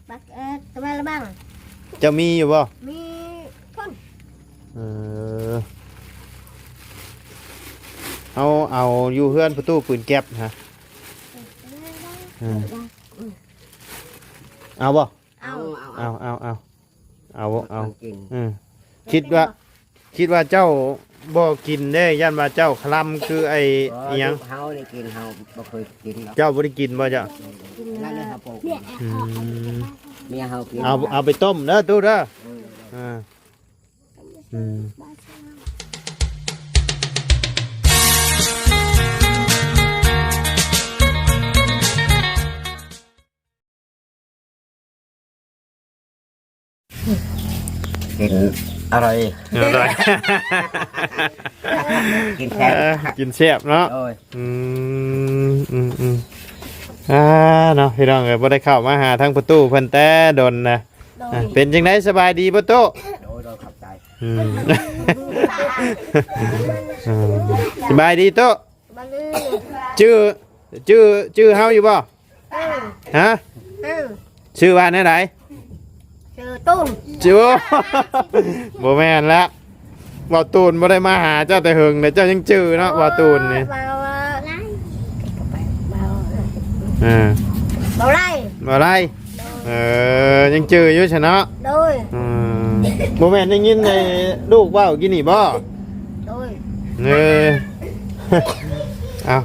ບັກ ເອີ ຕະແວລະບັງ. ເຈົ້າມີຢູ່ບໍ່? ມີພຸ້ນ. ເອີ ເຮົາເອົາຢູ່ເຮືອນປະຕູປືນແກັບນະ. ເອີ ເອົາບໍ່? ເອົາ ເອົາ ເອົາ ເອົາ ເອົາ ເອົາ ເອົາ ເອົາ ເອົາ ເອົາ. ເອີ ຄິດວ່າ ຄິດວ່າເຈົ້າບໍ່ກິນເດ້ ຢ້ານວ່າເຈົ້າຄະລຳຄືໄອ້ ບໍ່ ອີຫຍັງ ລູກເຮົານີ້ກິນ ເຮົາບໍ່ເຄີຍກິນດອກ. ເຈົ້າບໍ່ໄດ້ກິນບໍ່ເຈົ້າ? ກິນ ນັ້ນແຫຼະເຮົາປູກ. ອືມ ເມຍເຮົາກິນ. ເອົາ ເອົາໄປຕົ້ມເດີຕູ້ເດີ. ເອີ ເອີ ອືມ. ກິນອະຮ່ອຍ ອະຮ່ອຍ ກິນແຊບ ເອີ ກິນແຊບເນາະ. ໂດຍ ອືມ ອືມ ອືມ ອ່າ ເນາະ ພີ່ນ້ອງເອີຍ ບໍ່ໄດ້ເຂົ້າມາຫາທາງປະຕູເພິ່ນແຕ່ດົນນະ. ໂດຍ ອ່າ ເປັນຈັ່ງໃດ ສະບາຍດີບໍ່ຕູ້? ໂດຍ ໂດຍ ຂອບໃຈ. ອືມ ເອີ ສະບາຍດີຕູ້? ຈື່ ຈື່ ຈື່ເຮົາຢູ່ບໍ່? ເອີ ຮະ? ເອີ ຊື່ວ່າແນວໃດ? ຊື່ຕູນ. ໂອ້ ບໍ່ແມ່ນລະ ບ່າວຕູນບໍ່ໄດ້ມາຫາເຈົ້າແຕ່ເຫິງເດ້ ເຈົ້າຍັງຈື່ເນາະ ບ່າວຕູນນີ້. ເອີ ບໍ່ໄດ້ ບໍ່ໄດ້. ເອີ ຍັງຈື່ຢູ່ຊະເນາະ. ໂດຍ ອືມ ບໍ່ແມ່ນໄດ້ຍິນໄອ້ລູກເວົ້າກີ້ນີ້ບໍ່? ໂດຍ ເອີ ເອົາ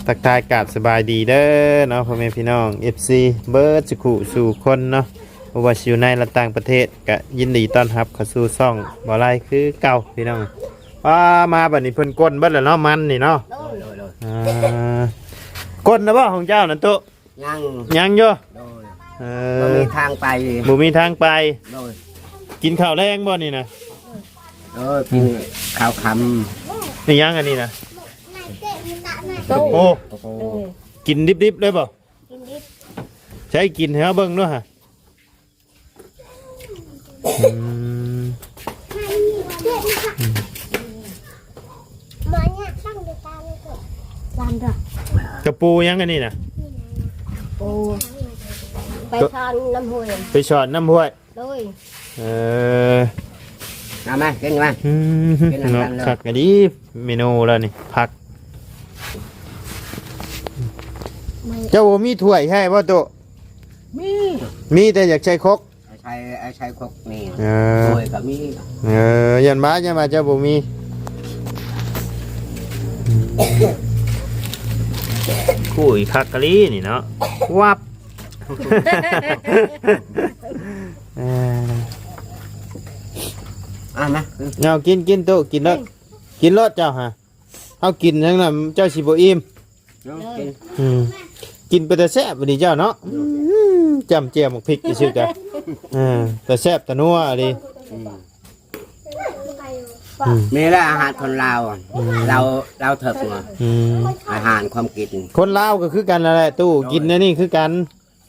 ທັກທາຍກາບສະບາຍດີເດີເນາະ ພໍ່ແມ່ພີ່ນ້ອງ ເອັຟຊີ ເບິດສູ່ຄູ່ສູ່ຄົນເນາະ ບໍ່ວ່າຊິຢູ່ໃນ ແລະ ຕ່າງປະເທດ ກະຍິນດີຕ້ອນຮັບເຂົ້າສູ່ຊ່ອງບໍ່ໄລຄືເກົ່າ ພີ່ນ້ອງ. ປ້າ ມາບັດນີ້ເພິ່ນກົ້ນເບິດແລ້ວເນາະ ມັນນີ້ເນາະ. ໂດຍ ໂດຍ ໂດຍ ອ່າ ກົ້ນແລ້ວບໍ່ຂອງເຈົ້ານັ້ນຕຸ? ຍັງ ຍັງຢູ່. ໂດຍ ເອີ ບໍ່ມີທາງໄປ ບໍ່ມີທາງໄປ. ໂດຍ ກິນເຂົ້າແລງບໍ່ນີ້ນະ? ເອີ ກິນ ອືມ ເຂົ້າຄ່ຳ. ນີ້ຫຍັງອັນນີ້ນະ? ໂອ້ ໂອ້ ໂອ້ ກິນດິບໆເລີຍບໍ່? ກິນດິບ. ໃຊ້ກິນໃຫ້ເຮົາເບິ່ງດູຫະ. ອືມ ກະປູຫຍັງອັນນີ້ນະ? ປູ ໄປຊ່ອນນ້ຳຫ້ວຍ ໄປຊ່ອນນ້ຳຫ້ວຍ. ໂດຍ ເອີ ເອົາມາ ກິນມາ. ອືມ ກິນນຳກັນເລີຍ ເນາະ ຄັກອີ່ຫຼີເມນູລາວນີ້ ຜັກ. ເຈົ້າບໍ່ມີຖ້ວຍໃຫ້ບໍ່ຕູ້? ມີ ມີແຕ່ຢາກໃສ່ຄົກ. ໃສ່ ໃສ່ຄົກນີ້ ເອີ ໂດຍ ກະມີ. ເອີ ຢ້ານວ່າ ຢ້ານວ່າເຈົ້າບໍ່ມີ. ອຸ້ຍ ຄັກອີ່ຫຼີນີ້ເນາະ ວັບ. ເອີ ເອົາມາ ເອົາ ກິນ ກິນຕູ້ ກິນໂລດ ກິນໂລດເຈົ້າຫະ. ເຮົາກິນຈັ່ງນັ້ນເຈົ້າຊິບໍ່ອີ່ມ. ເນາະ ໂດຍ ກິນ ອືມ ກິນເປັນຕາແຊບອີ່ຫຼີເຈົ້າເນາະ. ອືມ ຈ້ຳແຈ່ວໝາກພິກຊື່ໆ ກະ ເອີ ຕາແຊບຕານົວອີ່ຫຼີ. ອືມ ອືມ ນີ້ແຫຼະອາຫານຄົນລາວ. ອືມ ລາວ ລາວເຖິກເນາະ. ອືມ ອາຫານຄວາມກິນ ຄົນລາວກະຄືກັນນັ້ນແຫຼະຕູ້. ໂດຍ ກິນແນວນີ້ຄືກັນ.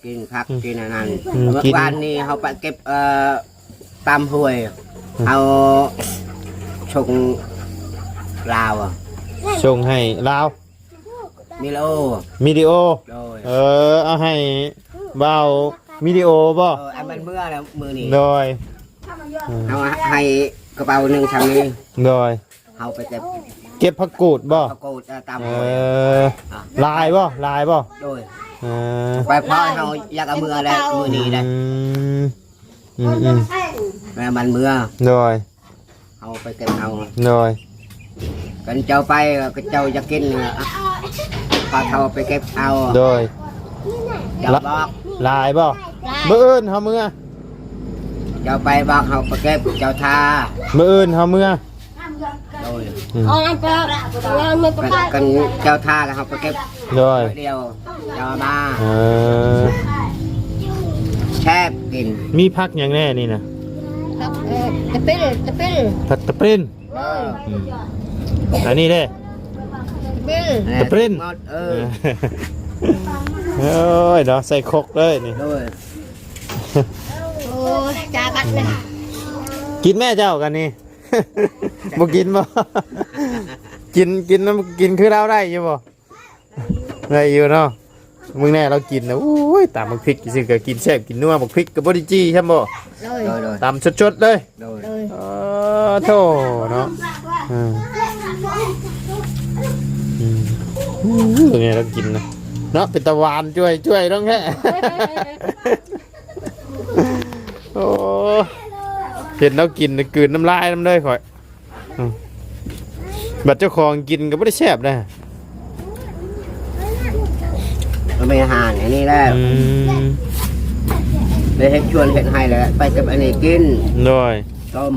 ກິນຜັກ ອືມ ກິນອັນນັ້ນ. ອືມ ເມື່ອ ກິນ ວານນີ້ເຮົາໄປເກັບ ເອີ ຕາມຫ້ວຍ. ອືມ ເຮົາສົ່ງລາວ ສົ່ງໃຫ້ລາວ. ວິດີໂອ ວິດີໂອ. ໂດຍ ເອີ ເອົາໃຫ້ບ່າວວິດີໂອບໍ່? ເອີ ອັນມັນເມື່ອແລ້ວມື້ນີ້. ໂດຍ ອືມ ເຮົາໃຫ້ກະເປົາໜຶ່ງຊ່ຳນີ້. ໂດຍ ເຮົາໄປເກັບ ເກັບຜັກກູດບໍ່? ຜັກກູດ ເອີ ຕາມ ເອີ ຫ້ວຍ. ອ່ະ ຫຼາຍບໍ່? ຫຼາຍບໍ່? ໂດຍ ເອີ ໄປພໍເຮົາຢາກເອົາເມືອແລ້ວມື້ນີ້ນະ. ອືມ ອືມ ອືມ ແມ່ມັນເມືອ. ໂດຍ ເຮົາໄປເກັບເອົາ. ໂດຍ ຄັນເຈົ້າໄປ ເຈົ້າຢາກກິນ ພາເຂົາໄປເກັບເອົາ. ໂດຍ ເຈົ້າບອກ. ຫຼາຍບໍ່? ຫຼາຍ. ມື້ອື່ນເຮົາເມືອ. ເຈົ້າໄປບອກເຮົາໄປເກັບ ເຈົ້າຖ້າ. ມື້ອື່ນເຮົາເມືອ. ໂດຍ ອືມ ຄັນ ຄັນເຈົ້າຖ້າແລ້ວເຮົາໄປເກັບ. ໂດຍ ດຽວເຈົ້າມາ. ເອີ ແຊບກິນ. ມີຜັກຫຍັງແດ່ນີ້ນະ? ຜັກ ເອີ ຕະປິນ ຕະປິນ ຜັກຕະປິນ. ໂດຍ ອືມ ອັນນີ້ເດ້? ຕະປິນ ຕະປິນ. ເອີ ໂອ້ຍເນາະ ໃສ່ຄົກເລີຍນີ້. ໂດຍ ໂອ້ຍ ຈາບັດເລີຍ. ກິນແມ່ເຈົ້າກັນນີ້. ບໍ່ກິນບໍ່? ກິນ ກິນນຳ ກິນຄືລາວໄດ້ຢູ່ບໍ່? ໄດ້ຢູ່ເນາະ. ມື້ແນ່ລາວກິນນະ ໂອ້ຍ ຕຳບັກພິກຊື່ກໍກິນແຊບກິນນົວ ບັກພິກກໍບໍ່ໄດ້ຈີ່ຊ້ຳບໍ່? ໂດຍ ໂດຍ ໂດຍ ຕຳສົດໆເລີຍ ໂດຍ ໂດຍ ເອີ ໂທ້ເນາະ ເອີ ອືມ ອືມ ມື້ແນ່ລາວກິນນະ ເນາະ ເປັນຕາຫວານຈ້ວຍໆ ນ້ອງແທ້ ໂອ້ ເຫັນລາວກິນນະ ກືນນ້ຳລາຍນຳເລີຍຂ້ອຍ. ອືມ ບັດເຈົ້າຂອງກິນກໍບໍ່ໄດ້ແຊບເດ້. ມັນເປັນອາຫານອັນນີ້ແຫຼະ ອືມ ໄດ້ເຮັດສວນເຮັດໄຮ່ແລ້ວ ໄປກັບອັນນີ້ກິນ ໂດຍ ຕົ້ມ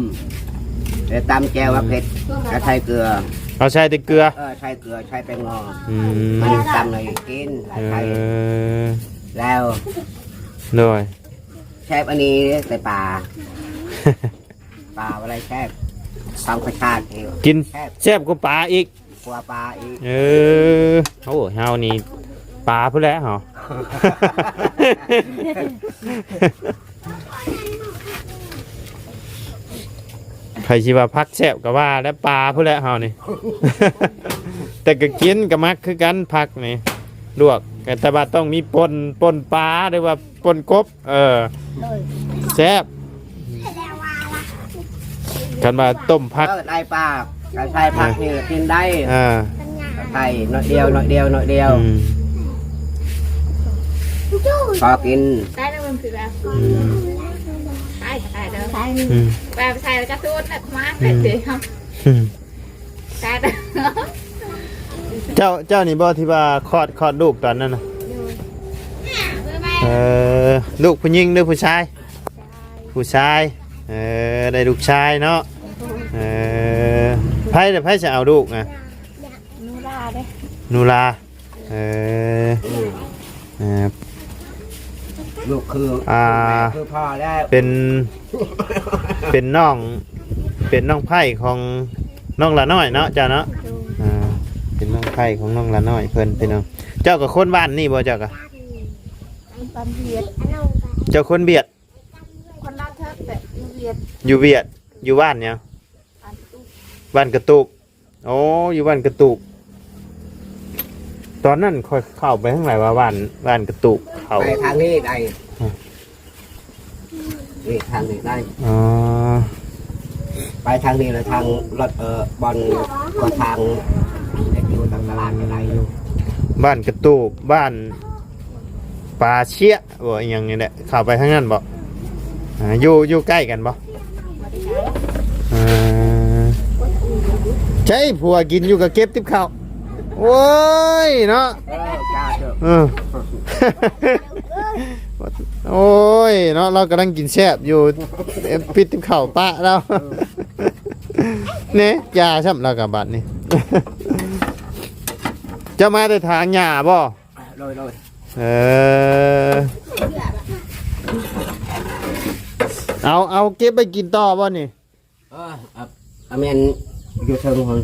ແລ້ວຕຳແຈ່ວວ່າເຜັດ ແລ້ວໃສ່ເກືອ ເອົາໃສ່ແຕ່ເກືອ ເອີ ໃສ່ເກືອ ໃສ່ແປ້ງງໍ ອືມ ມັນຕຳໃຫ້ກິນ ເອີ ໃສ່ ແລ້ວ ໂດຍ ແຊບອັນນີ້ໃສ່ປາ. ປາບໍ່ໄດ້ແຊບ ຕຳກະຊາກນີ້ ກິນແຊບ ແຊບກວ່າປາອີກ ກວ່າປາອີກ ເອີ ໂອ້ ເຮົານີ້ປາພຸ້ນແຫຼະເຮົາ ໃຜຊິວ່າຜັກແຊບກໍວ່າແລ້ວ ປາພຸ້ນແຫຼະເຮົານີ້ ແຕ່ກໍກິນກໍມັກຄືກັນ ຜັກນີ້ລວກ ແຕ່ວ່າຕ້ອງມີປົ່ນ ປົ່ນປາ ຫຼືວ່າປົ່ນກົບ ເອີ ໂດຍ ແຊບ ຄັນວ່າຕົ້ມຜັກ ເອີ ໄດ້ປາ ກະໃສ່ຜັກນີ້ກິນໄດ້ ເອີ ໃສ່ໜ້ອຍດຽວ ໜ້ອຍດຽວ ໜ້ອຍດຽວ ອືມ ພໍກິນ ໄດ້ແລ້ວມັນຄືແບບ ອືມ ໄດ້ ໄດ້ເດີ ອືມ ແບບໃສ່ແລ້ວກະຕູດແລ້ວມາ ອືມ ເປັນເດ ອືມ ເຈົ້າ ເຈົ້ານີ້ບໍ່ທີ່ວ່າຄອດ ຄອດລູກຕອນນັ້ນນະ? ໂດຍ ເອີ ລູກຜູ້ຍິງຫຼືຜູ້ຊາຍ? ຜູ້ຊາຍ ເອີ ໄດ້ລູກຊາຍເນາະ ເອີ ໃຜລະ ໃຜຈະເອົາລູກນະ? ນູລາເດ້ ນູລາ ເອີ ເອີ ລູກຄື ອ່າ ຄືພໍ່ແລ້ວ ເປັນ ເປັນນ້ອງ ເປັນນ້ອງໃພ້ຂອງນ້ອງຫຼ້ານ້ອຍເນາະ ເຈົ້າເນາະ ໂດຍ ອ່າ ເປັນນ້ອງໃພ້ຂອງນ້ອງຫຼ້ານ້ອຍເພິ່ນ ພີ່ນ້ອງ ເຈົ້າກໍຄົນບ້ານນີ້ບໍ່ ເຈົ້າກໍ? ບ້ານວຽດ ເຈົ້າຄົນວຽດ ຄົນລາວເຖິກ ແຕ່ຢູ່ວຽດ ຢູ່ວຽດ ຢູ່ບ້ານຫຍັງ? ບ້ານກະຕຸກ ບ້ານກະຕຸກ ໂອ້ ຢູ່ບ້ານກະຕຸກ ຕອນນັ້ນຂ້ອຍເຂົ້າໄປທາງໃດວະ ບ້ານ ບ້ານກະຕຸກ ເຂົ້າ ໄປທາງນີ້ໄດ້ ອືມ ນີ້ທາງນີ້ໄດ້ ອໍ ໄປທາງນີ້ລະ ທາງລົດ ເອີ ບ່ອນ ກໍທາງ ຢູ່ທາງຕະຫຼາດກໍໄດ້ຢູ່ ບ້ານກະຕູບ ບ້ານປາເຊຍ ບໍ່ ອີ່ຫຍັງນີ້ແຫຼະ ເຂົ້າໄປທາງນັ້ນບໍ່? ອ່າ ຢູ່ ຢູ່ໃກ້ກັນບໍ່? ອ່າ ໃຊ້ຜົວກິນຢູ່ກໍເກັບຕິບເຂົ້າ ໂອ້ຍເນາະ ເອີ ໂອ້ຍເນາະ ລາວກຳລັງກິນແຊບຢູ່ ປິດຕິບເຂົ້າປະລາວ ເນ ຢ່າຊ້ຳລາວກະບາດນີ້ ເຈົ້າມາແຕ່ຖາງຫຍ້າບໍ່? ໂດຍ ໂດຍ ເອີ ເອົາ ເອົາເກັບໄວ້ກິນຕໍ່ບໍ່ນີ້? ເອີ ເອົາ ເອົາແມ່ນຢູ່ເທິງພຸ້ນ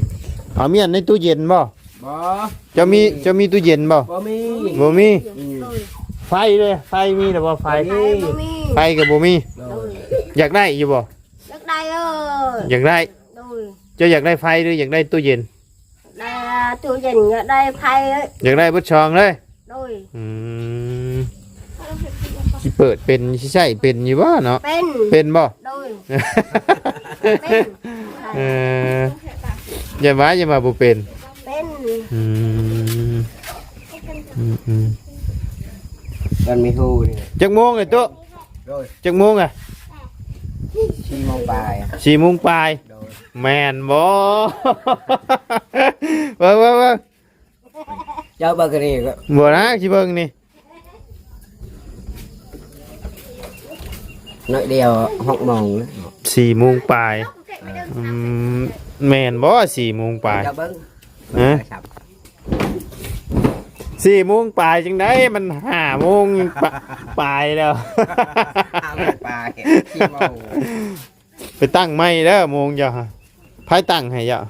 ເອົາແມ່ນໃນຕູ້ເຢັນບໍ່? ບໍ່ ເຈົ້າມີ ເຈົ້າມີຕູ້ເຢັນບໍ່? ບໍ່ມີ ບໍ່ມີ ອືມ ໄຟເດ້ ໄຟມີແລ້ວບໍ່? ໄຟ ບໍ່ມີ ໄຟກໍບໍ່ມີ ໂດຍ ຢາກໄດ້ຢູ່ບໍ່? ຢາກໄດ້ເອີຍ ຢາກໄດ້ ໂດຍ ເຈົ້າຢາກໄດ້ໄຟ ຫຼື ຢາກໄດ້ຕູ້ເຢັນ? ໄດ້ຕູ້ເຢັນ ຢາກໄດ້ໄຟ ຢາກໄດ້ເບິດສອງເລີຍ ໂດຍ ອືມ ຊິເປີດເປັນ ຊິໃຊ້ເປັນຢູ່ບໍ່ເນາະ? ເປັນ ເປັນບໍ່? ໂດຍ ເປັນ ເອີ ຢ່າວ່າ ຢ່າວ່າບໍ່ເປັນ ເປັນ ອືມ ອືມ ອືມ ມັນມີຮູນີ້ ຈັກໂມງເອີຍຕຸ? ໂດຍ ຈັກໂມງອະ? ສີ່ໂມງປາຍ ສີ່ໂມງປາຍ ໂດຍ ແມ່ນບໍ່? ເບິ່ງ ເບິ່ງ ເບິ່ງ ເຈົ້າເບິ່ງອັນນີ້ກໍ ບໍ່ນະ ຊິເບິ່ງນີ້ ໜ້ອຍດຽວ ຫົກໂມງ ສີ່ໂມງປາຍ ອືມ ແມ່ນບໍ່ ສີ່ໂມງປາຍ? ເຈົ້າເບິ່ງ ຮະ? ສີ່ໂມງປາຍຈັ່ງໃດ ມັນຫ້າໂມງປາຍແລ້ວ ຫ້າໂມງປາຍ ສີ່ໂມງ ໄປຕັ້ງໃໝ່ເດີໂມງເຈົ້າ ໃຜຕັ້ງໃຫ້ເຈົ້າ?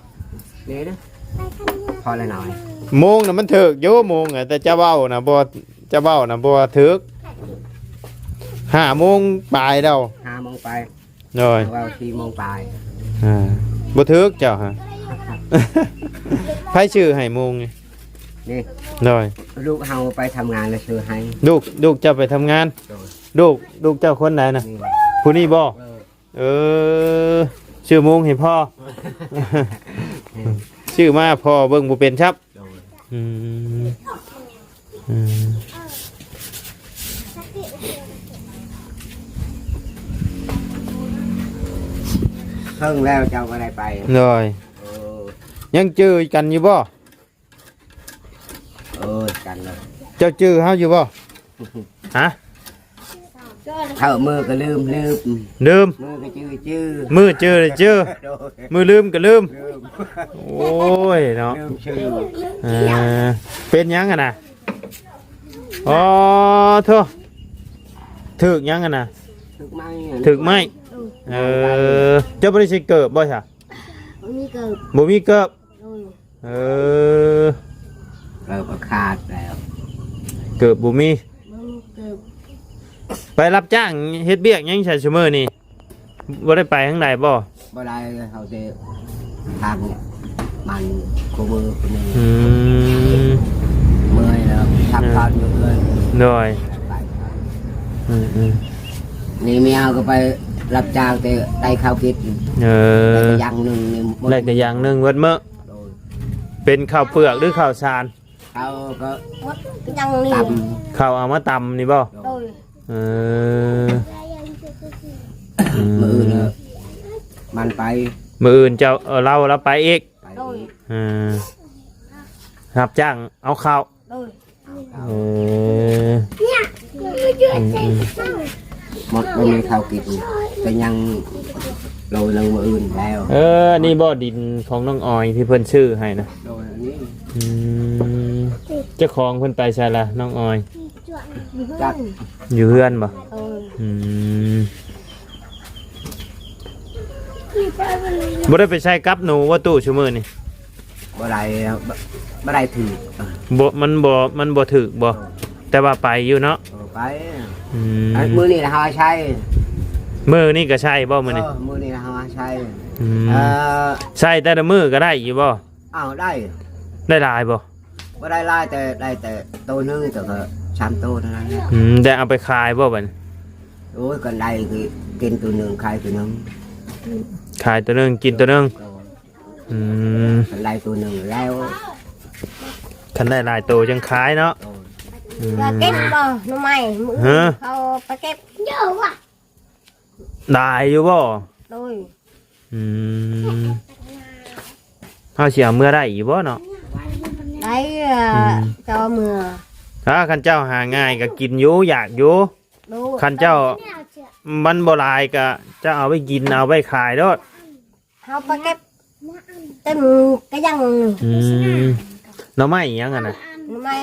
ນີ້ເດີ ພໍລະໜ້ອຍ ໂມງນະມັນຖືກຢູ່ ໂມງນະ ແຕ່ເຈົ້າເວົ້ານະບໍ່ ເຈົ້າເວົ້ານະບໍ່ຖືກ ຫ້າໂມງປາຍແລ້ວ ຫ້າໂມງປາຍ ໂດຍ ເວົ້າສີ່ໂມງປາຍ ອ່າ ບໍ່ຖືກເຈົ້າຫະ ໃຜຊື່ໃຫ້ໂມງນີ້? ນີ້ ໂດຍ ລູກເຮົາໄປທຳງານແລ້ວຊື້ໃຫ້ ລູກ ລູກເຈົ້າໄປທຳງານ ໂດຍ ລູກ ລູກເຈົ້າຄົນໃດນະ? ນີ້ ຜູ້ນີ້ບໍ່? ເອີ ເອີ ຊື້ມຸ້ງໃຫ້ພໍ່ ຊື້ມາພໍ່ເບິ່ງບໍ່ເປັນຊ້ຳ ໂດຍ ອືມ ອືມ ເຖິງແລ້ວເຈົ້າກໍໄດ້ໄປ ໂດຍ ເອີ ຍັງຈື່ກັນຢູ່ບໍ່? ໂອ້ຍ ກັນເນາະ ເຈົ້າຈື່ເຮົາຢູ່ບໍ່? ຮະ? ເຂົ້າມື້ກໍລືມ ລືມ ລືມ ມື້ກໍຈື່ ຈື່ ມື້ຈື່ ຈື່ ໂດຍ ມື້ລືມກໍລືມ ລືມ ໂອ້ຍເນາະ ລືມຊື່ ເອີ ເປັນຫຍັງຫັ້ນນະ? ອໍ ໂທ້ ຖືກຫຍັງຫັ້ນນະ? ຖືກໄມ້ ຖືກໄມ້ ເອີ ເຈົ້າບໍ່ໄດ້ໃສ່ເກີບບໍ່ຊະ? ບໍ່ມີເກີບ ບໍ່ມີເກີບ ໂດຍ ເອີ ເກີບຂາດແລ້ວ ເກີບບໍ່ມີ ບໍ່ມີເກີບ ໄປຮັບຈ້າງເຮັດວຽກຫຍັງຊະຊຸມື້ນີ້ ບໍ່ໄດ້ໄປທາງໃດບໍ່? ບໍ່ໄດ້ ເຮົາແຕ່ທາງມັນຄູ່ມື້ຄູ່ມື້ ອືມ ເມື່ອຍແລ້ວ ພັກຜ່ອນຢູ່ເຮືອນ ໂດຍ ໄປ ອືມໆ ນີ້ເມຍເຮົາກໍໄປຮັບຈ້າງ ແຕ່ໄດ້ເຂົ້າກິນ ເອີ ໄດ້ກະຢ່າງໜຶ່ງນີ້ ໄດ້ກະຢ່າງໜຶ່ງເບິດມື້ ໂດຍ ເປັນເຂົ້າເປືອກ ຫຼື ເຂົ້າສານ? ເຂົ້າກໍ ໝົດກະຢ່າງນີ້ ຕຳ ເຂົ້າເອົາມາຕຳນີ້ບໍ່? ໂດຍ ເອີ ອືມ ມື້ອື່ນມັນໄປ ມື້ອື່ນເຈົ້າ ເອີ ລາວ ລາວໄປອີກ ໄປ ໂດຍ ອີກ ເອີ ຮັບຈ້າງເອົາເຂົ້າ ໂດຍ ເອີ ອືມໆ ໝົດ ບໍ່ມີເຂົ້າກິນ ກໍຍັງໂລໜຶ່ງມື້ອື່ນແລ້ວ ເອີ ອັນນີ້ບໍ່ ດິນຂອງນ້ອງອອຍທີ່ເພິ່ນຊື້ໃຫ້ນະ? ໂດຍ ອັນນີ້ ອືມ ເຈົ້າຂອງເພິ່ນໄປໃສລະ ນ້ອງອອຍ? ຈັກ ຢູ່ເຮືອນບໍ່? ໂດຍ ອືມ ບໍ່ໄດ້ໄປໃສ່ກັບໜູບໍ່ຕູ້ຊຸມື້ນີ້? ບໍ່ໄດ້ ບໍ່ ບໍ່ໄດ້ຖືກ ບໍ່ ມັນບໍ່ ມັນບໍ່ຖືກບໍ່? ແຕ່ວ່າໄປຢູ່ເນາະ ເອີ ໄປ ອືມ ອັນມື້ນີ້ລະເຮົາໃຊ້ ມື້ນີ້ກໍໃຊ້ບໍ່ມື້ນີ້? ເອີ ມື້ນີ້ລະເຮົາໃຊ້ ອືມ ເອີ ໃຊ້ແຕ່ລະມື້ກໍໄດ້ຢູ່ບໍ່? ອ້າວ ໄດ້ ໄດ້ຫຼາຍບໍ່? ບໍ່ໄດ້ຫຼາຍ ແຕ່ໄດ້ແຕ່ໂຕໜຶ່ງ ແຕ່ກໍສາມໂຕເທົ່ານັ້ນແຫຼະ ອືມ ໄດ້ເອົາໄປຂາຍບໍ່ບັດນີ້? ໂອ້ຍ ກໍໄດ້ກິນໂຕໜຶ່ງ ຂາຍໂຕໜຶ່ງ ຂາຍໂຕໜຶ່ງ ກິນໂຕໜຶ່ງ ໂດຍ ອືມ ຄັນໄດ້ໂຕໜຶ່ງແລ້ວ ຄັນໄດ້ຫຼາຍໂຕຈັ່ງຂາຍເນາະ ໂດຍ ອືມ ວ່າເກັບບໍ່ໜໍ່ໄມ້ ມື້ ຮະ ເຂົາໄປເກັບ ຫຼາຍຢູ່ບໍ່? ໂດຍ ອືມ ເຮົາຊິເອົາເມືອໄດ້ຢູ່ບໍ່ເນາະ? ໄດ້ ອືມ ເຈົ້າເມືອ ຖ້າຄັນເຈົ້າຫາງ່າຍກໍກິນຢູ່ ຢາກຢູ່ ໂດຍ ຄັນເຈົ້າ ມັນບໍ່ຫຼາຍກໍເຈົ້າເອົາໄວ້ກິນ ເອົາໄວ້ຂາຍໂລດ ເຮົາໄປເກັບເຕັມກະຢ່າງ ອືມ ໜໍ່ໄມ້ຫຍັງຫັ້ນນະ? ໜໍ່ໄມ້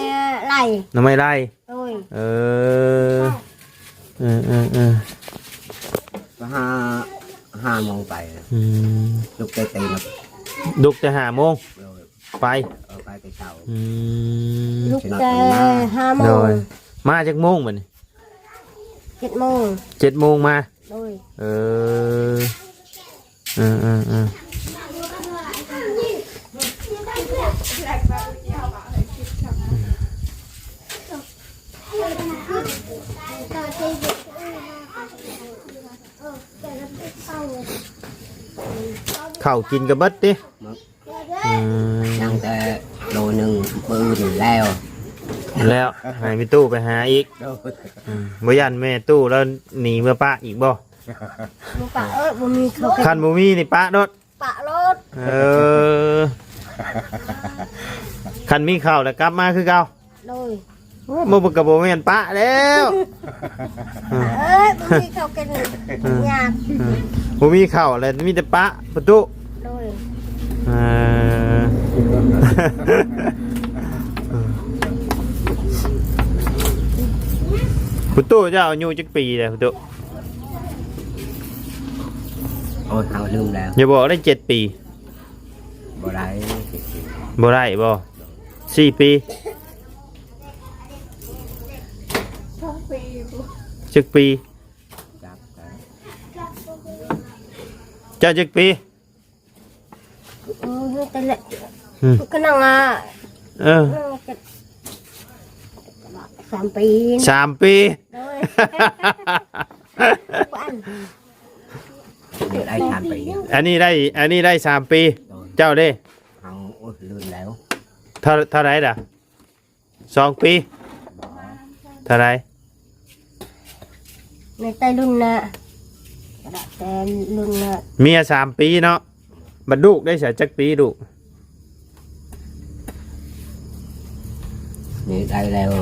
ໄລ່ ໜໍ່ໄມ້ໄລ່ ໂດຍ ເອີ ເອີໆໆ ກໍຫ້າ ຫ້າໂມງໄປ ອືມ ລຸກແຕ່ຕີນ ລຸກແຕ່ຫ້າໂມງ ໂດຍ ໄປ ເອີ ໄປແຕ່ເຊົ້າ ອືມ ລຸກແຕ່ຫ້າໂມງ ໂດຍ ມາຈັກໂມງບັດນີ້? ເຈັດໂມງ ເຈັດໂມງມາ ໂດຍ ເອີ ເອີໆໆ ເຂົ້າກິນກໍເບິດຕິ? ອືມ ຍັງແຕ່ໂລໜຶ່ງ ມື້ອື່ນແລ້ວ ແລ້ວໃຫ້ແມ່ຕູ້ໄປຫາອີກ ໂດຍ ອືມ ບໍ່ຢ້ານແມ່ຕູ້ລາວໜີເມືອປະອີກບໍ່? ບໍ່ປະ ເອີ ບໍ່ມີເຂົ້າ ຄັນບໍ່ມີນີ້ປະໂລດ ປະໂລດ ເອີ ຄັນມີເຂົ້າແລ້ວກັບມາຄືເກົ່າ ໂດຍ ໂອ້ ບໍ່ ບໍ່ ກໍບໍ່ແມ່ນປະແລ້ວ ເອີຍ ບໍ່ມີເຂົ້າກິນ ອືມ ຍາກ ອືມ ບໍ່ມີເຂົ້າແລ້ວມີແຕ່ປະປະຕຸ ໂດຍ ເອີ ປະຕຸ ເຈົ້າອາຍຸຈັກປີແລ້ວປະຕຸ? ໂອ້ຍ ເຮົາລືມແລ້ວ ຢ່າບອກໄດ້ເຈັດປີ ບໍ່ໄດ້ ບໍ່ໄດ້ບໍ່? ສີ່ປີ ສອງປີ ຈັກປີ ຈັກ ເຈົ້າຈັກປີ? ເອີ ແຕ່ລະ ອືມ ກໍນັ່ງ ອ່າ ເອີ ເອີ ສາມປີ ສາມປີ ໂດຍ ນີ້ໄດ້ສາມປີ ອັນນີ້ໄດ້ ອັນນີ້ໄດ້ສາມປີ ໂດຍ ເຈົ້າເດ້ ເຮົາ ໂອ້ຍ ລືມແລ້ວ ເທົ່າ ເທົ່າໃດລະ ສອງປີ ເທົ່າໃດ ໃນແຕ່ລຸ້ນນະ ແຕ່ລຸ້ນນະ ເມຍສາມປີເນາະ ບັດລູກໄດ້ສະຈັກປີລູກ ນີ້ໄດ້ແລ້ວ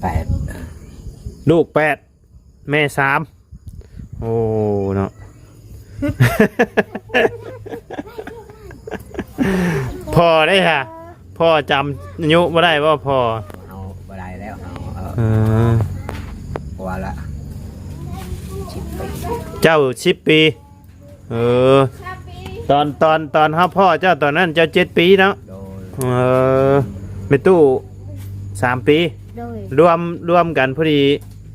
ແປດ ລູກແປດ ແມ່ສາມ ໂອ້ເນາະ ພໍ່ເດ້ຫະ ພໍ່ຈຳອາຍຸບໍ່ໄດ້ບໍ່ພໍ່ ເຮົາບໍ່ໄດ້ແລ້ວ ເຮົາ ເອີ ເອີ ກວ່າລະ ສິບປີ ເຈົ້າສິບປີ ເອີ ຕອນ ຕອນ ຕອນເຮົາພໍ້ເຈົ້າຕອນນັ້ນເຈົ້າເຈັດປີເນາະ ໂດຍ ເອີ ແມ່ຕູ້ສາມປີ ໂດຍ ລວມ ລວມກັນພໍດີ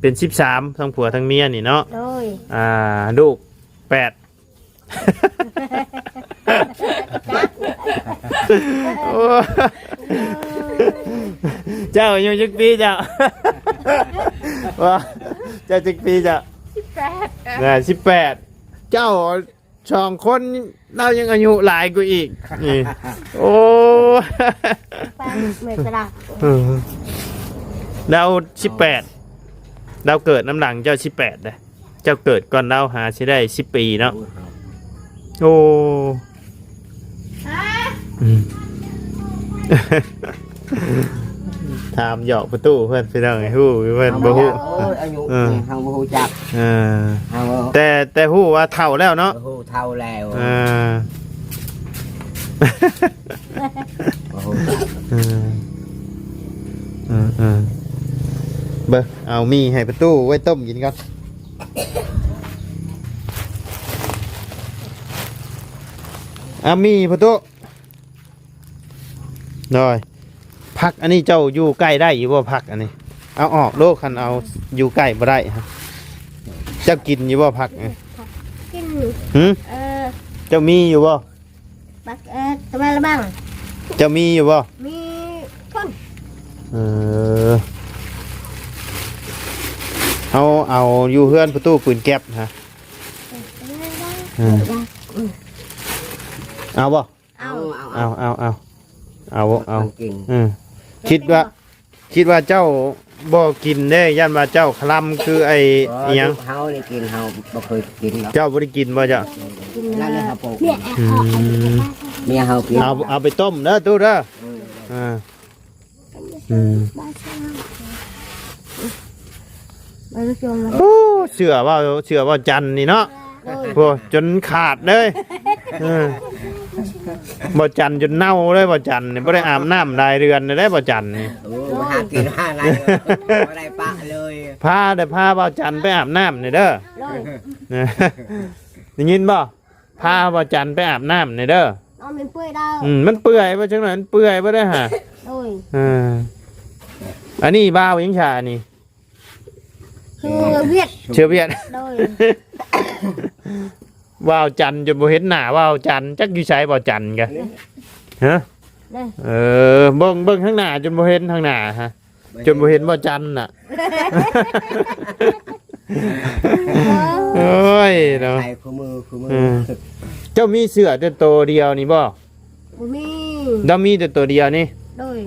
ເປັນສິບສາມ ທັງຜົວທັງເມຍນີ້ເນາະ ໂດຍ ອ່າ ລູກແປດ ໂອ້ ເຈົ້າອາຍຸຈັກປີເຈົ້າ ວ່າ ເຈົ້າຈັກປີເຈົ້າ ສິບແປດ ນະ ສິບແປດ ເຈົ້າ ສອງຄົນລາວຍັງອາຍຸຫຼາຍກວ່າອີກນີ້ ໂອ້ ປານເມຕະລາ ເອີ ລາວສິບແປດ ລາວເກີດນຳຫຼັງເຈົ້າສິບແປດເດ້ ເຈົ້າເກີດກ່ອນລາວຫາຊິໄດ້ສິບປີເນາະ ໂອ້ ອືມ ຖາມຫຍອກປະຕູເພິ່ນ ພີ່ນ້ອງເອີຍ ຮູ້ຢູ່ເພິ່ນບໍ່ຮູ້ ເຮົາບໍ່ຮູ້ ໂອ້ຍ ອາຍຸ ເອີ ນີ້ເຮົາບໍ່ຮູ້ຈັກ ເອີ ເຮົາ ແຕ່ ແຕ່ຮູ້ວ່າເຖົ້າແລ້ວເນາະ ຮູ້ເຖົ້າແລ້ວ ເອີ ບໍ່ຮູ້ຈັກ ເອີ ເອີ ເອີ ເບິ່ງ ເອົາໝີ່ໃຫ້ປະຕູໄວ້ຕົ້ມກິນກ່ອນ ເອົາໝີ່ປະຕູ ໂດຍ ຜັກອັນນີ້ເຈົ້າຢູ່ໃກ້ໄດ້ຢູ່ບໍ່ ຜັກອັນນີ້ ເອົາອອກໂລດ ຄັນເອົາຢູ່ໃກ້ບໍ່ໄດ້ ເຈົ້າກິນຢູ່ບໍ່ຜັກນີ້ ກິນ ຫື ເອີ ເຈົ້າມີຢູ່ບໍ່ ບັກ ເອີ ຕະບາລະບັງ ເຈົ້າມີຢູ່ບໍ່ ມີພຸ້ນ ເອີ ເຮົາເອົາຢູ່ເຮືອນປະຕູປືນແກັບຫະ ເອີ ເອີ ເອົາບໍ່ ເອົາ ເອົາ ເອົາ ເອົາ ເອົາ ເອົາ ເອົາ ເອົາ ເອົາ ເອົາ ເອົາ ເອົາ ເອົາ ເອົາ ເອົາ ເອີ ຄິດວ່າ ຄິດວ່າເຈົ້າບໍ່ກິນເດ້ ຢ້ານວ່າເຈົ້າຄະລຳຄືໄອ້ ເອີ ອີ່ຫຍັງ ລູກເຮົານີ້ກິນ ເຮົາບໍ່ເຄີຍກິນດອກ ເຈົ້າບໍ່ໄດ້ກິນບໍ່ເຈົ້າ ນັ້ນແຫຼະເຮົາປູກ ອືມ ເມຍເຮົາກິນ ເອົາ ເອົາໄປຕົ້ມເດີຕູ້ເດີ ເອີ ເອີ ອືມ ໂອ້ ເສື້ອເວົ້າ ເສື້ອເວົ້າຈັນນີ້ເນາະ ໂອ້ ຈົນຂາດເລີຍ ເອີ ເວົ້າຈັນຈົນເນົ່າເລີຍ ເວົ້າຈັນນີ້ ບໍ່ໄດ້ອາບນ້ຳຫຼາຍເດືອນແລ້ວເດ້ ເວົ້າຈັນນີ້ ໂອ້ ຫາກິນຫາໄດ້ບໍ່ໄດ້ປະເລີຍ ພາ ໄດ້ພາເວົ້າຈັນໄປອາບນ້ຳນີ້ເດີ ໂດຍ ໄດ້ຍິນບໍ່? ພາເວົ້າຈັນໄປອາບນ້ຳແດ່ເດີ ເອົາມັນເປື່ອຍແລ້ວ ອືມ ມັນເປື່ອຍບໍ່ ຈັ່ງນັ້ນມັນເປື່ອຍບໍ່ໄດ້ຫາ ໂດຍ ເອີ ອັນນີ້ບ່າວຫຍັງຊະອັນນີ້ ເສື້ອຫວຽດ ເສື້ອຫວຽດ ໂດຍ ບ່າວຈັນຈົນບໍ່ເຫັນໜ້າບ່າວຈັນ ຈັກຢູ່ໃສບ່າວຈັນກະ ຮະ ເອີ ເບິ່ງ ເບິ່ງທາງໜ້າຈົນບໍ່ເຫັນທາງໜ້າຮະ ຈົນບໍ່ເຫັນບໍ່ຈັນນະ ໂອ້ຍເນາະ ໃສ່ຄູ່ມື ຄູ່ມື ເອີ ເຈົ້າມີເສື້ອແຕ່ໂຕດຽວນີ້ບໍ່? ບໍ່ມີ ລາວມີແຕ່ໂຕດຽວນີ້ ໂດຍ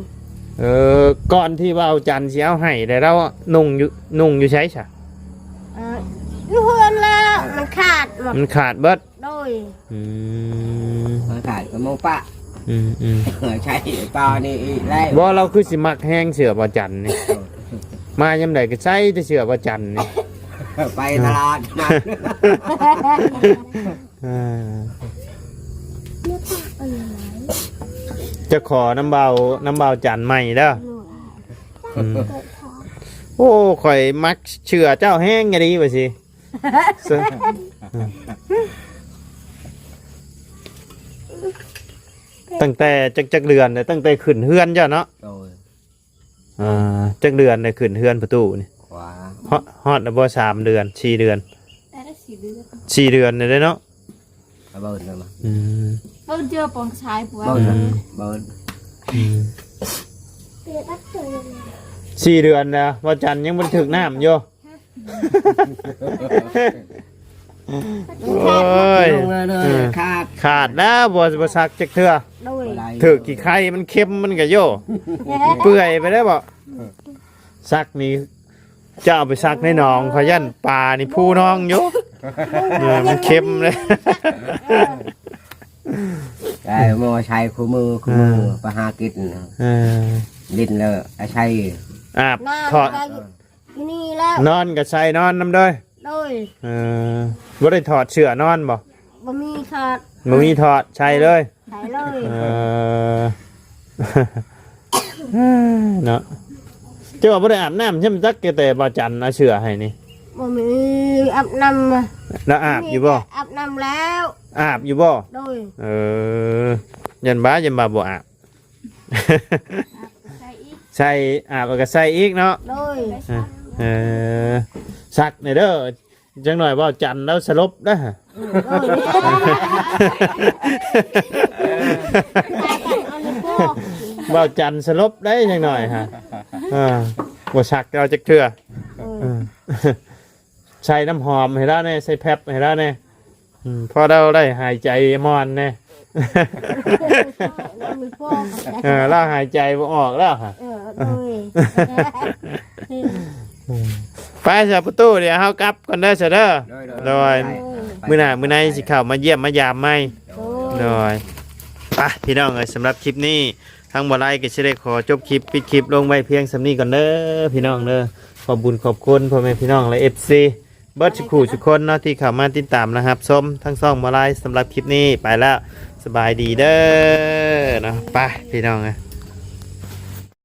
ເອີ ກ່ອນທີ່ວ່າເອົາຈັນຊິເອົາໃຫ້ແລ້ວ ລາວນຸ່ງຢູ່ ນຸ່ງຢູ່ໃສຊະ? ເອີ ຢູ່ເຮືອນແລ້ວ ມັນຂາດໝົດ ມັນຂາດເບິດ ໂດຍ ອືມ ມາຂາຍກະມອງປະ ອືມໆ ໃຊ້ປານີ້ອີກແລ້ວ ບໍ່ ລາວຄືຊິມັກແຮງເສື້ອບ່າວຈັນນີ້ ມາຍາມໃດກະໃສ່ແຕ່ເສື້ອບ່າວຈັນນີ້ ໄປຕະຫຼາດມາ ເອີ ຈະຂໍນຳບ່າວ ນຳບ່າວຈັນໃໝ່ເດີ ອືມ ໂອ້ ຂ້ອຍມັກເສື້ອເຈົ້າແຮງອີ່ຫຼີວ່າຊິ ຕັ້ງແຕ່ຈັກ ຈັກເດືອນແລ້ວ ຕັ້ງແຕ່ຂຶ້ນເຮືອນເຈົ້າເນາະ ໂດຍ ອ່າ ຈັກເດືອນແລ້ວຂຶ້ນເຮືອນປະຕູນີ້ ວ່າ ຮອດ ຮອດແລ້ວບໍ່ ສາມເດືອນ ສີ່ເດືອນ ໄດ້ສີ່ເດືອນ ສີ່ເດືອນແລ້ວເນາະ ອືມ Bơ chưa pon sai của ເບິ່ງ ເບິ່ງ ອືມ ເບິ່ງ ອືມ Để bắt trời. ສີ່ເດືອນແລ້ວ ບໍ່ຈັນຍັງບໍ່ໄດ້ຖືກນ້ຳຢູ່ ໂອ້ຍ ລົງເລີຍເດີ ເອີ ຂາດ ຂາດແລ້ວ ບໍ່ ບໍ່ຊັກຈັກເທື່ອ ໂດຍ ຖືກຂີ້ໄຂ່ມັນເຄັມມັນກະໂຍ ເປື່ອຍໄປແລ້ວບໍ່ ຊັກນີ້ ເຈົ້າເອົາໄປຊັກໃນໜອງ ຂ້ອຍຢ້ານປານີ້ພູນອງຢູ່ ເອີ ມັນເຄັມເດ້ ໄດ້ໝໍໃຊ້ຄູ່ມື ຄູ່ມື ເອີ ໄປຫາກິນ ເອີ ຫຼິ້ນແລ້ວອາໄສ ອາບ ນອນ ຖອດ ກໍຢູ່ນີ້ແລ້ວ ນອນກໍໃສ່ນອນນຳເດີ ໂດຍ ເອີ ບໍ່ໄດ້ຖອດເສື້ອນອນບໍ່? ບໍ່ມີຖອດ ບໍ່ມີຖອດ ໃສ່ເລີຍ ໃສ່ເລີຍ ເອີ ເນາະ ເຈົ້າວ່າບໍ່ໄດ້ອາບນ້ຳ ຊ່ຳຈັກແຕ່ບ່າວຈັນເອົາເສື້ອໃຫ້ນີ້ ບໍ່ມີອາບນ້ຳ ແລ້ວອາບຢູ່ບໍ່? ອາບນ້ຳແລ້ວ ອາບຢູ່ບໍ່? ໂດຍ ເອີ ຢ້ານວ່າ ຢ້ານວ່າບໍ່ອາບ ໃສ່ອາບແລ້ວກໍໃສ່ອີກເນາະ ໂດຍ ເອີ ເອີ ຊັກແດ່ເດີ ຈັກໜ້ອຍບ່າວຈັນລາວສະຫຼົບເດີ ເອີ ເອີ ບ່າວຈັນສະຫຼົບໄດ໋ ຈັກໜ້ອຍຮະ ເອີ ບໍ່ຊັກລາວຈັກເທື່ອ ເອີ ເອີ ໃສ່ນ້ຳຫອມໃຫ້ລາວແດ່ ໃສ່ແພັບໃຫ້ລາວແດ່ ອືມ ພໍລາວໄດ້ຫາຍໃຈມ່ວນແດ່ ເອີ ລາວຫາຍໃຈບໍ່ອອກແລ້ວ ເອີ ໂດຍ ໄປຊະປະຕູ ດຽວເຮົາກັບກ່ອນເດີຊະເດີ ໂດຍ ໂດຍ ໂດຍ ໄປ ມື້ໜ້າມື້ໃນຊິເຂົ້າມາຢ້ຽມມາຢາມໃໝ່ ໂດຍ ໂດຍ ໄປພີ່ນ້ອງເອີຍ ສຳລັບຄລິບນີ້ ທາງບໍ່ໄລກໍຊິໄດ້ຂໍຈົບຄລິບ ປິດຄລິບລົງໄວ້ພຽງສ່ຳນີ້ກ່ອນເດີ ພີ່ນ້ອງເດີ ຂອບບຸນຂອບຄຸນພໍ່ແມ່ພີ່ນ້ອງ ແລະ ເອັຟຊີ ເບິດສູ່ຄູ່ສູ່ຄົນເນາະ ທີ່ເຂົ້າມາຕິດຕາມ ແລະ ຮັບຊົມທາງຊ່ອງໝໍລາຍ ສຳລັບຄລິບນີ້ໄປແລ້ວ ສະບາຍດີເດີເນາະ ໄປພີ່ນ້ອງເອີຍ.